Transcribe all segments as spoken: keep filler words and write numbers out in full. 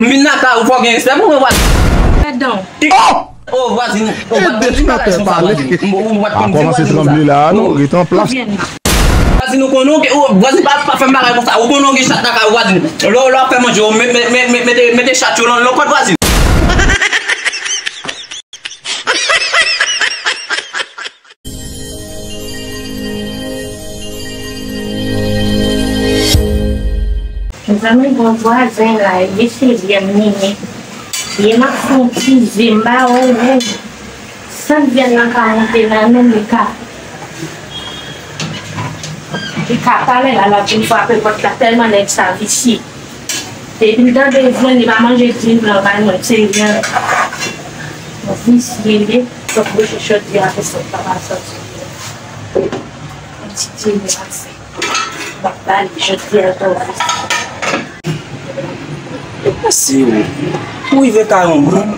M vin lakay ou, fò w gen respè pou mwen, vwazin. Pèdan. Oh! Oh, vwazin, oh, vwazin, ti bagay konsa, vwazin. M, ou, ou pa t konn di vwazin konsa. A kòmanse tranble la, non, rete an plas. Vwazin, ou konnen, ou, vwazin, pa, pa fè m bagay konsa. Ou konnen w gen chat lakay ou, vwazin. Lè, lè w ap fè manje, ou mete, mete, mete, mete chat yo nan, nan kòd, vwazin. Mezanmi, gon vwazen la, li se vyann nini. Li m ap fè yon ti ze, m pa wè, wè. San vyann nan ka monte la menm, li ka, li ka pale la, l ap vin frape pòt la, tèlman nèg sa visye. Depi l tande vyann, li pa manje diri blan bay mwen, se vyann. Visye li, fòk bouche chòdyè a, apre sa, l pa ka sòti. Yon ti diri pase. M ap pale, jodi a, tò. Mèsi, wi. Pou rive ka yon moun,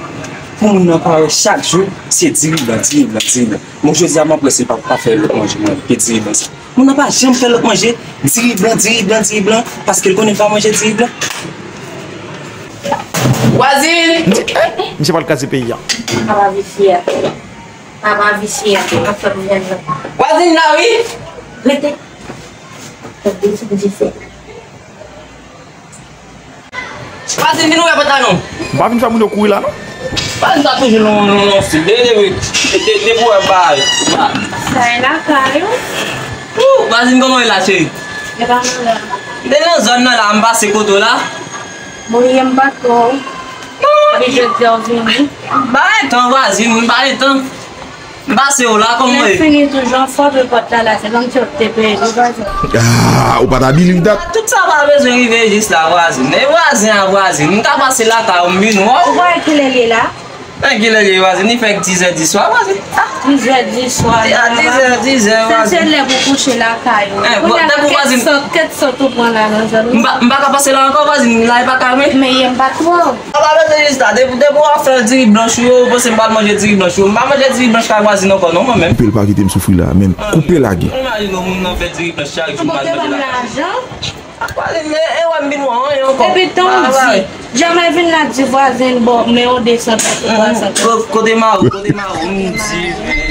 pou moun nan pa wè chak jou, se diri blan, diri blan, diri blan. Bon, jodi a, m ap wè si l pa, pa fè lòt manje, mwen, ke diri blan sa. Moun nan pa janm fè lòt manje, diri blan, diri blan, diri blan, paske l konnen l pa manje diri blan. Vwazin! M di, eh, misye pral kraze peyi a. Papa visye a. Papa visye a, ap fè m jwenn nan. Vwazin la, wi! Rete. Tande sa m di fè. Vwazin, vin ouvè pòt la non. M pa vin fè moun yo kouri la non. Vwazin sa toujou nan, nan, nan stil. De, de, de, de, de pou wè bagay. Sa e lakay ou? Ou, vwazin, kòman w ye la, cheri? E pa nan la. De nan zòn nan la, m pase kote w la. Bon, yè m pa twò. Non. Epi jodi a w vini. M pa gen tan, vwazin, m pa gen tan. M pase w la, kòman w ye? Lè fini toujou, fò ouvri pòt la, la, se kòmsi w te peye, wi, vwazin. Ah, ou pa ta believe that? Tout sa pa bezwen rive jis la, vwazin. E vwazin a vwazin. M ka pase lakay ou, m vin wè w. Ou pa wè kilè l ye la? Men kilè l ye, vwazin? Li fèk dizè di swa, vwazin. Ah, dizè di swa. A dizè, dizè, vwazin. Se, se lè pou kouche lakay ou. Eh, bon, kounye a, depi vwazin, kèt sant, kèt sant ou pran la nan zòn ou. M pa, m pa ka pase la ankò, vwazin. La e pa kalme. Men yè m pa twò. Papa, mete jis la, depi, depi w ap fè diri blanch ou yo, ou panse m pral manje diri blanch ou yo. M pa manje diri blanch kay vwazin ankò non, mwen menm. Koupe l, pa kite m soufri la, men koupe lage. Imajine w, moun nan fè diri blanch chak jou, m al manje lakay. Vwazin, men, e wè m vin wè anyen ankò. Epi tan w di, jamè vin la di vwazin, bon, men yon de san pèso, twa san pèso. Ko-, kote mari w, kote mari w, m di,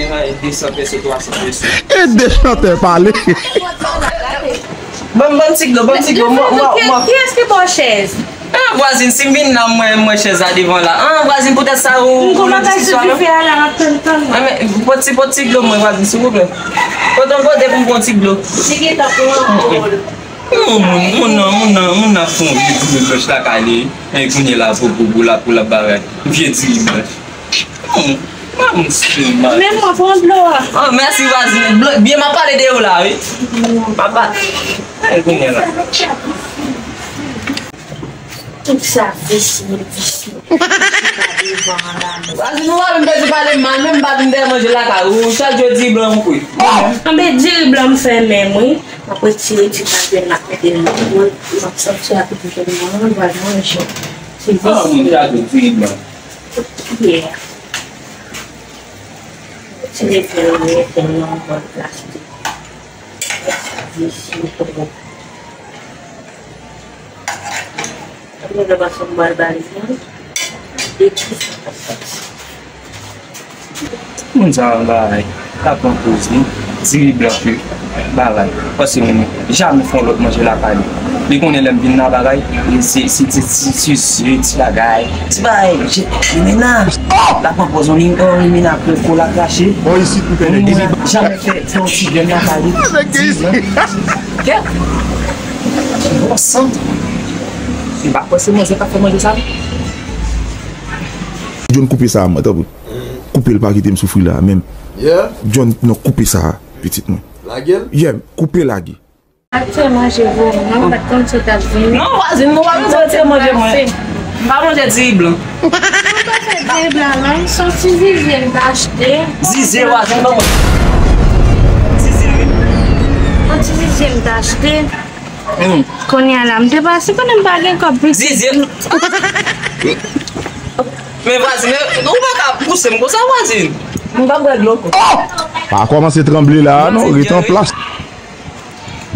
men, de san pèso, twa san pèso. E de chantè pale. Ban m, ban m ti dlo, ban m ti dlo. Mwen, mwen, mwen. Kiyès ki ba w chèz? Ah, vwazin, si m vin la, mwen, mwen chèz la devan la. Ah, vwazin, poutèt sa, ou, ou nan diskisyon avè m? M gon bagay sou dife a la, m ap tann, tann. Ah, men, pot ti, pot ti dlo mwen, vwazin, silvouplè. Pot yon kote pou m pran ti dlo. Li gentan pran anpòl. Non, moun, moun nan, moun nan, moun nan fè yon vye diri blanch lakay li. E kounye la, pou, pou, pou la, pou la bagay. Vye diri blanch. Hmm, madanm, se mal. Men mwen pran dlo a. Oh, mèsi, vwazin. Dlo, byen, m ap pale de ou la, wi. M ap pale. Ay, kounye la. Tout sa visye, visye. Vwazin, ou pa vin pèdi pale m mal, menm m pa vin dèyè manje lakay ou, chak jou diri blan ou kwi. Anben, diri blan m fè menm, wi. M ap retire ti papye m, m ap mete nan bòl, m ap sòti ak yon jèn manman, m pral manje. Se visye. Ah, moun chak jou diri blan. Yeah. Ti nèg yo mete nan yon bòl plastik. Visye twòp. Mwen gen fason m pral ba li, non. Epi sa k ap pase. Moun sa yo bagay, ta pran poz li, diri blan ke bagay. Paske moun jamè fè yon lòt manje lakay li. Li konnen lè m vin la bagay, li se, se ti, ti, ti ze, ti bagay, ti bagay, je, limena. La pran poz yon lim, yon limena, koko la krache. Bon, isit, m konnen. Moun jamè fè, fè yon ti grenn lakay li. Diri blan. Kèt. Bon san. M pa kwè se manzè k ap fè manje sa. John, koupe sa a, mwen, tanpri. Koupe l, pa kite m soufri la a menm. Yeah. John, non, koupe sa a, pitit mwen. Lage l? Yeah, koupe lage. Achte manje pou mwen, mwen pa t konn si w t ap vini. Non, vwazin, nou pa bezwen retire manje mwen. M pa manje diri blan. Mwen pa fè diri blan, non. Se yon ti zizye m t achte. Zizye, vwazin, ban mwen. Zizye, wi. Yon ti zizye m t achte. Hmm. Kounye a la, m te pase, konnen m pa gen kòb pitit. Zizye. Men vwazin, men ou pa ka pouse m konsa, vwazin. M pa bwè dlo. Pa kòmanse tranble la a, non, rete an plas.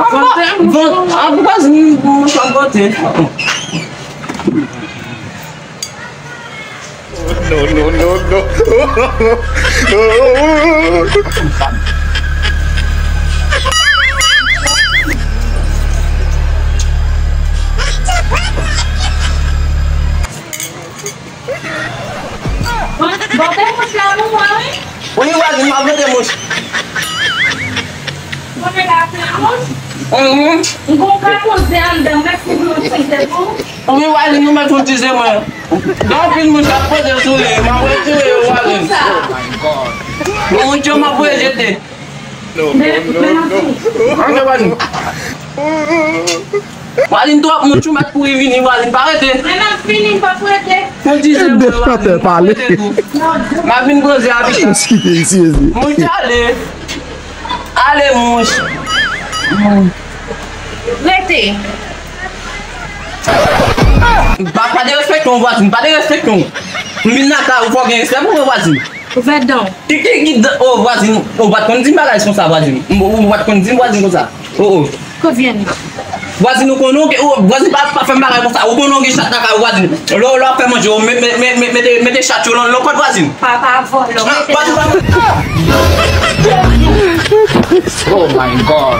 Antouka, vwazin, mouch la pote. No, no, no, no. Pote mouch la pou mwen, wi. Wi, vwazin, m ap pote mouch. Konnen ka fè mouch? Mhm. M gon katòz de anndan, mèsi pou yon ti zè pou. Wi, vwazin, nou mèt yon ti zè mwen. Gen anpil mouch k ap poze sou li, m ap retire yo, vwazin. Bon, mouch yo, m ap voye jete. Antre, vwazin. Vwazin, twòp mouch, ou mèt kouri vini, vwazin, pa rete. Men m ap vini, m p ap rete. Yon ti zè mwen, vwazin, m ap rete tou. M ap vin poze a pita. Mouch ale. Ale, mouch. Rete. Pa, pa derespekte yon vwazin, pa derespekte yon. M vin nan kay ou, fò w gen respè pou mwen, vwazin. Ouvè dan w. Ki, ki, ki dan, o, vwazin, ou pa t konn di m bagay konsa, vwazin. Ou, ou pa t konn di m vwazin konsa. O, o. Kote vyen li? Vwazin, ou konnen, o, vwazin, pa, pa fè m bagay konsa. Ou konnen w gen chat nan kay ou, vwazin. Lè, lè w ap fè manje, ou mete, mete, mete, mete chat yo nan, nan kòd, vwazin. Papa vòlò, mete vwazin, pa. Oh my God.